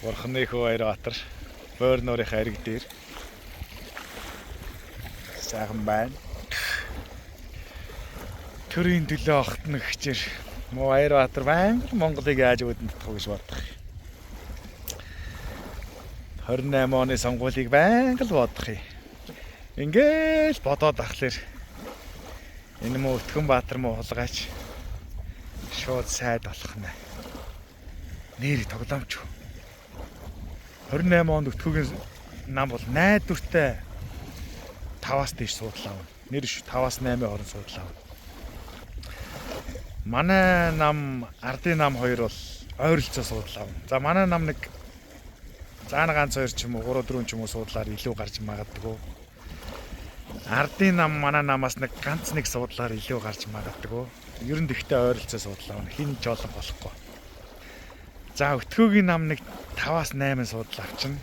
Бурхны хүү Баярбаатар буур нуурын ариг дээр сайхан байна. Төрийн төлөө огтно гэхчээр муу Баярбаатар байнга л Монголыг яаж үүдэн татах вэ гэж бодох. 28 оны сонгуулийг байнга л бодох юм. Ингээл бодоод ахлаар энэ муу Өтгөн Баатар муу хулгайч шууд сайд болох нэ. Нэр тоглоомч. 28 онд Өтгөөгийн нам бол найдвартай 5-аас дээш суудлаа авна. Нэр ш 5-аас 8-ын хооронд суудлаа авна. Манай нам, ардын нам хоёр бол ойролцоо суудлаа авна. За, манай нам нэг заана ганц хоёр ч юм уу, 3 4 ч юм уу суудлаар илүү гарч магадгүй. Ардын нам манай намаас нэг ганц нэг суудлаар илүү гарч магадгүй. Ер нь тэгтээ ойролцоо суудлаа авна. Хин ч олон болохгүй. За, Өтгөөгийн нам нэг 5-аас 8 суудлаа авчна.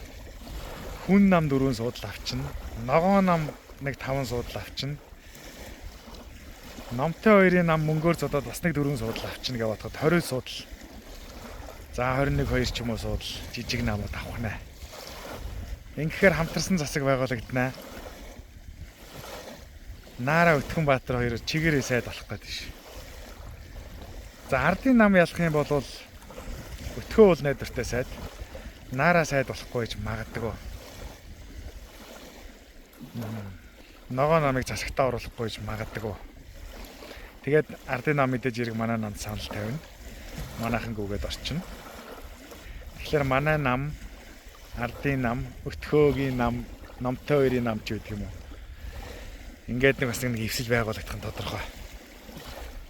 Хүн нам 4 суудлаа авчна. Ногоон нам нэг 5 суудлаа авчна. Номтой хоёрын нам мөнгөөр зодоод бас нэг 4 суудлаа авчна гэж бодоход 20 суудал. За, 21 2 ч юм уу суудал жижиг намууд авах нэ. Ингэхээр хамтарсан засаг байгуулагдана. Наара Өтгөн Баатар хоёр чигээрээ сайд болох гэдэг ш. За, ардын нам ялах юм бол Өтгөө бол найдвартай сайд. Наара сайд болохгүй гэж магадгүй. Ногоо намыг засагтаа оруулахгүй гэж магадгүй. Тэгээд ардын нам мэдээж ирэг манай намд санал тавина. Манайхан гүгээд орчино. Тэгэхээр манай нам, ардын нам, Өтгөөгийн нам, Номтой хоёрын нам ч гэдэг юм уу. Ингээд нэг бас нэг эвсэл байгуулагдах нь тодорхой.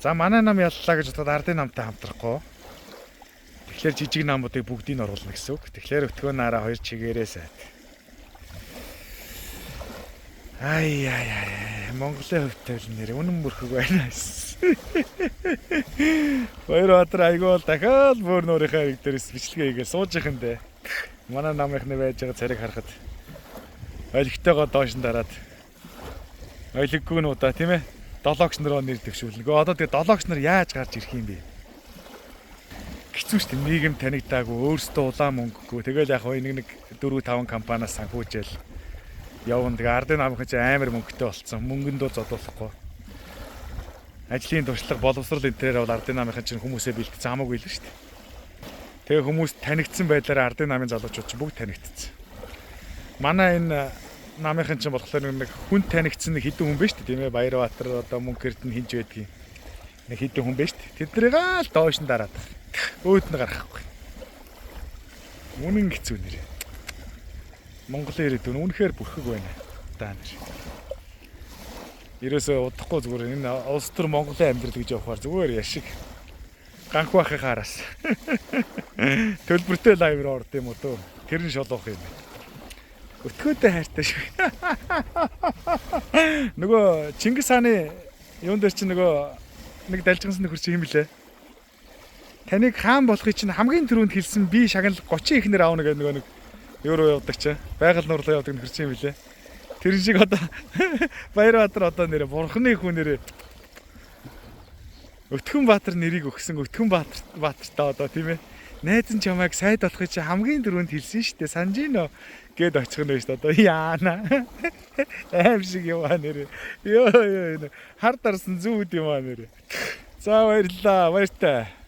За, манай нам яллаа гэж бодоход ардын намтай хамтрахгүй. Тэгэхээр жижиг намуудыг бүгдийг нь оруулна гэсэн үг. Тэгэхээр Өтгөө, Нараа хоёр чигээрээ сайд. Ай ай ай, Монголын хувь тавилан нэр үнэн бүрхэг байна. Баярбаатар айгүй бол дахиад бөөр нуурынхаа хэрэг дээрээс бичлэгээ хийгээл сууж ихэн дээ. Манай намынхны байж байгаа цариг харахад олигтойгоо доош нь дараад олиггүй нь удаа, тийм ээ, долоогч нароо нэр дэвшүүлнэ. Гэхдээ одоо тэгээ долоогч нар яаж гарч ирэх юм бэ? Хэцүү шүү дээ. Нийгэм танигдаагүй, өөрсдөө улаан мөнгөгүй. Тэгэл яг нэг нэг 4 5 компаниас санхүүжээл явна. Тэгээ ардын намынхан чи амар мөнгөтэй болцсон. Мөнгөнд бол зодуулахгүй. Ажлын туршлага, боловсрол энэ тэрээр бол ардын намынхан чинь хүмүүсээ бэлтцсэн, хамаагүй л шүү дээ. Тэгээ хүмүүс танигдсан байдлаар ардын намын залуучууд чинь бүгд танигдсан. Манай энэ намынхан чинь болохоор нэг хүн танигдсан нэг хэдэн хүн байна шүү дээ, тийм ээ. Баярбаатар, одоо мөнгө эрдэнэ хинж байдгийг нэг хэдэн хүн байна шүү дээ. Тэднийг л доош нь дараад. Өөд нь гаргахгүй. Үнэн хэцүү нэрээ. Монголын ирээдүйн үнэхээр бүрхэг байна. Даа нэр. Ерөөсөө удахгүй зүгээр энэ улс төр Монголын амьдрал гэж явахаар зүгээр яшиг ганх байхын араас. Төлбөртэй live руу орд юм уу дөө. Тэр нь шолоох юм байна. Өтгөөтэй хайртай шиг. Нөгөө Чингис хааны юун дээр чинь нөгөө нэг далжгансан нөхөр чи юм блэ? Таныг хаан болохыг чинь хамгийн түрүүнд хэлсэн би шагнал 30 ихнэр аавна гэдэг нөгөө нэг юу руу явдаг чи? Байгаль нуурлаа явдаг нөхөр чи юм блэ? Тэр шиг одоо Баярбаатар одоо нэрэ бурхны хүн нэрэ Өтгөн Баатар нэрийг өгсөн Өтгөн Баатар Баатартай одоо, тийм ээ. Найз нь чамайг сайд болохыг чи хамгийн түрүүнд хэлсэн шүү дээ. Санаж гинөө гэд очих нь байна шүү дээ. Одоо яана. Аим шиг юм аа нэрэ. Йоо ёо, хар дарсан зүүд юм аа нэрэ. За, баярлалаа. Баяртай.